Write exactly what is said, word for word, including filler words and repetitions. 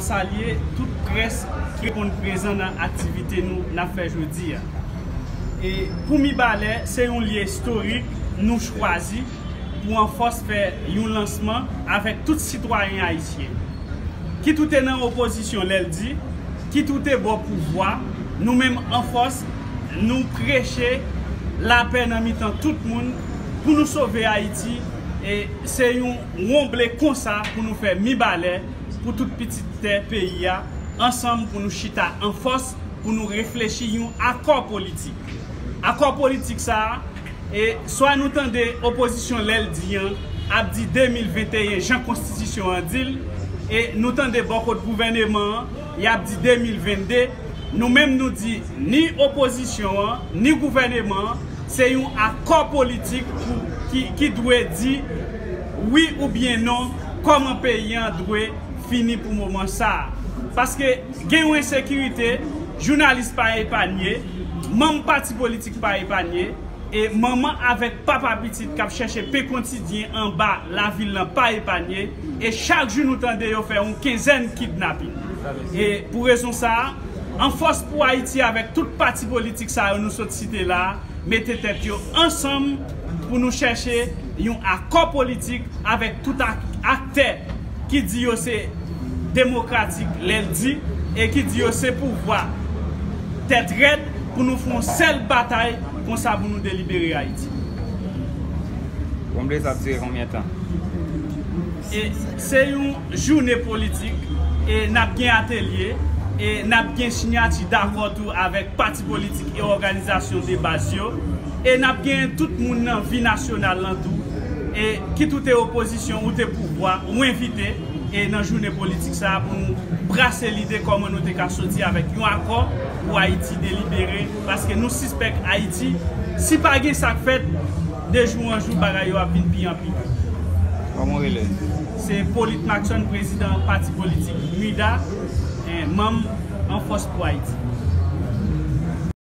Salye tout près ki reponn prezan nan aktivite nou n ap fè jodi a. E pou Mibalè, se yon lye istorik nou chwazi pou Anfòs fè yon lansman avèk tout sitwayen ayisyen. Kit ou te nan opozisyon lè l di, kit ou te bò pouvwa, nou menm Anfòs, nou preche lapè nan mitan tout moun pou nou sove Ayiti. E se yon wonble konsa pou nou fè Mibalè, pou tout pitit tè peyi a, ansanm pou nou chita Anfòs, pou nou reflechi yon akò politik. Akò politik sa a, e swa nou tande opozisyon lè l di an ap di de mil venteyen jan konstitisyon an di l, e nou tande bò kot gouvèneman an, y ap di de mil vennde. Nou menm nou di ni opozisyon an, ni gouvèneman an, se yon akò politik pou, ki, ki dwe di wi oubyen non kòman peyi an dwe fini pou moman sa a. Paske gen yon ensekirite, jounalis pa epanye, manm pati politik pa epanye, e manman avèk papa pitit k ap chèche pen kontidyen anba lavil lan pa epanye, e chak jou nou tande yo fè yon kenzèn kidnapin. E pou rezon sa a, Anfòs pou Ayiti avèk tout pati politik sa yo nou sot site la a, mete tèt yo ansanm pou nou chèche yon akò politik avèk tout ak-, aktè ki di yo se demokratik lè l di e ki di yo se pouvwa tèt rèd pou nou fè yon sèl batay konsa pou nou delibere Ayiti. Wonble, sa ap dire konbyen tan? E se yon jounen politik, e n ap gen atelye, e n ap gen siyati dakò tou avèk pati politik e òganizasyon de baz yo, e n ap gen tout moun nan vi nasyonal lan tou, e kit ou te opozisyon, ou te pouvwa, ou envite, e nan jounen politik sa a pou nou brase lide kòman nou te ka soti avèk yon akò pou Ayiti delibere, paske nou sispèk Ayiti, si pa gen sa k fèt, de jou an jou, bagay yo ap vin pi anpi. Kòman w rele? Se Polite Maxson, prezidan pati politik MIDA, eh, manm Anfòs pou Ayiti.